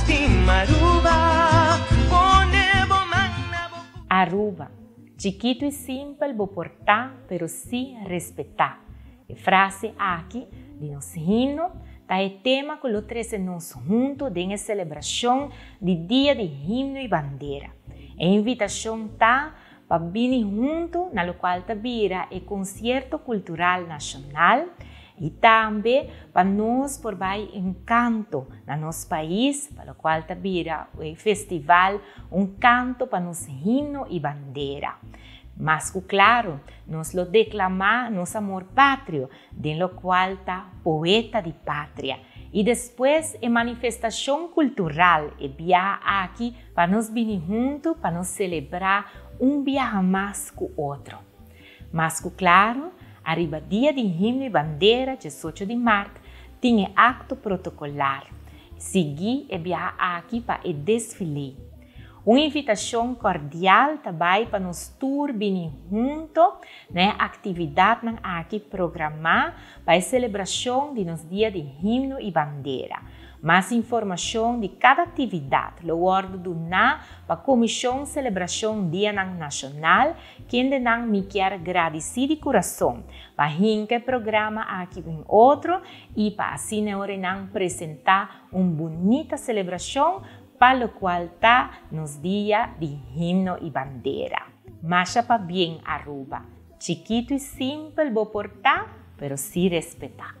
Stima Aruba, pone bo man na bo. Aruba, chikito y simpel bo por ta pero si respeta. E frase aki di nos himno ta e tema cu lo trece nos hunto den e celebracion di Dia di Himno y Bandera. E invitacion ta pa bini hunto na locual ta bira e Concierto Cultural Nacional y tambe pa nos por bay un canto na nos pais pa locual ta bira e festival Un Canto pa nos Himno y Bandera. Mas cu claro, nos lo declama nos amor patrio den locual ta Poeta di Patria y despues e manifestacion cultural e biaha aki pa nos bini hunto pa nos celebra un biaha mas cu otro. Mas cu claro, ariba Dia di Himno y Bandera diesocho di maart tin e acto protocolar, sigui e biaha aki pa e desfile. Un invitacion cordial ta bay pa nos tur bini hunto na e actividadnan aki programa pa e celebracion di nos Dia di Himno y Bandera. Mas informacion di cada actividad lo wordo duna pa Comision Celebracion Dianan Nacional, kendenan mi kier gradici di curason pa hinca e programa aki un otro y pa asina e ora nan presenta un bunita celebracion pa locual ta nos Dia di Himno y Bandera. Masha pabien Aruba. Chikito y simpel bo por ta, pero si respeta.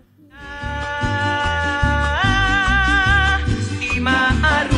Stima Aruba.